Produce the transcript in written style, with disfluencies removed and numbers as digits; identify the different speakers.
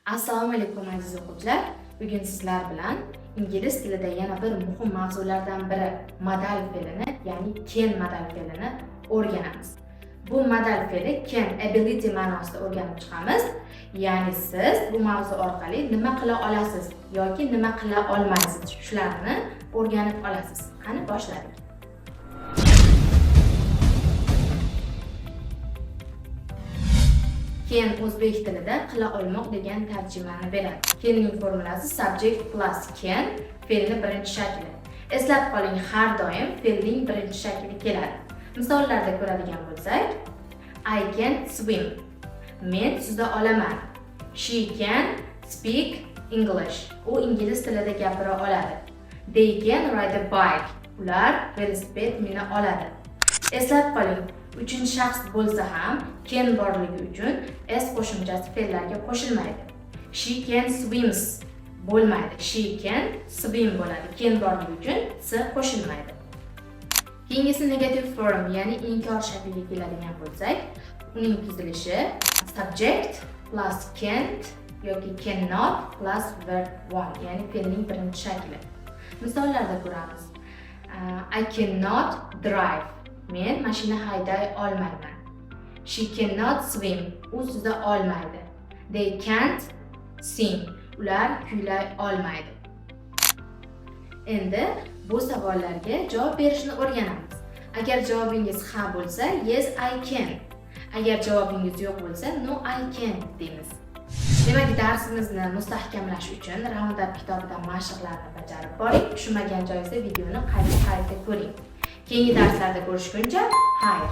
Speaker 1: Assalomu alaykum, aziz o'quvchilar. Bugun sizlar bilan ingliz tilida yana bir muhim mavzulardan biri modal fe'lini, ya'ni can modal fe'lini o'rganamiz. Bu modal fe'li can, ability ma'nosida o'rganib chiqamiz. Ya'ni siz bu mavzu orqali nima qila olasiz yoki nima qila olmaysiz, shularni o'rganib olasiz. Qani, boshladik. Can o'zbek tilida qila olmoq degan tarjimani beradi. Canning formulasi subject plus can, fe'lni birinchi shakli. Eslab qoling, har doim fe'lning birinchi shakli keladi. Misollarda ko'radigan bo'lsak, I can swim. Men suza olaman. She can speak English. U ingliz tilida gapira oladi. They can ride a bike. Ular velosiped mina oladi. Eslab qoling, uchinchi shaxs bo'lsa ham can borligi uchun s qo'shimchasi fe'llarga qo'shilmaydi. She can swims bo'lmaydi. She can swim bo'ladi. Can borligi uchun s qo'shilmaydi. Keyingisi negative form, ya'ni inkor shakliga keladigan bo'lsak, uning tuzilishi subject plus can't yoki cannot plus verb one, ya'ni fe'lning birinchi shakli. Misollarda ko'ramiz. I cannot drive. Men mashina hayday olmayman. She cannot swim. U suza olmaydi. They can't sing. Ular kuylay olmaydi. Endi bu savollarga javob berishni o'rganamiz. Agar javobingiz ha bo'lsa, yes, I can. Agar javobingiz yo'q bo'lsa, no, I can't deymiz. Demak, darsimizni mustahkamlash uchun Roundup kitobidan mashqlarni bajarib boring. Tushunmagan joyingizda videoni qayta-qayta ko'ring. Keyingi darslarda ko'rishguncha, xayr.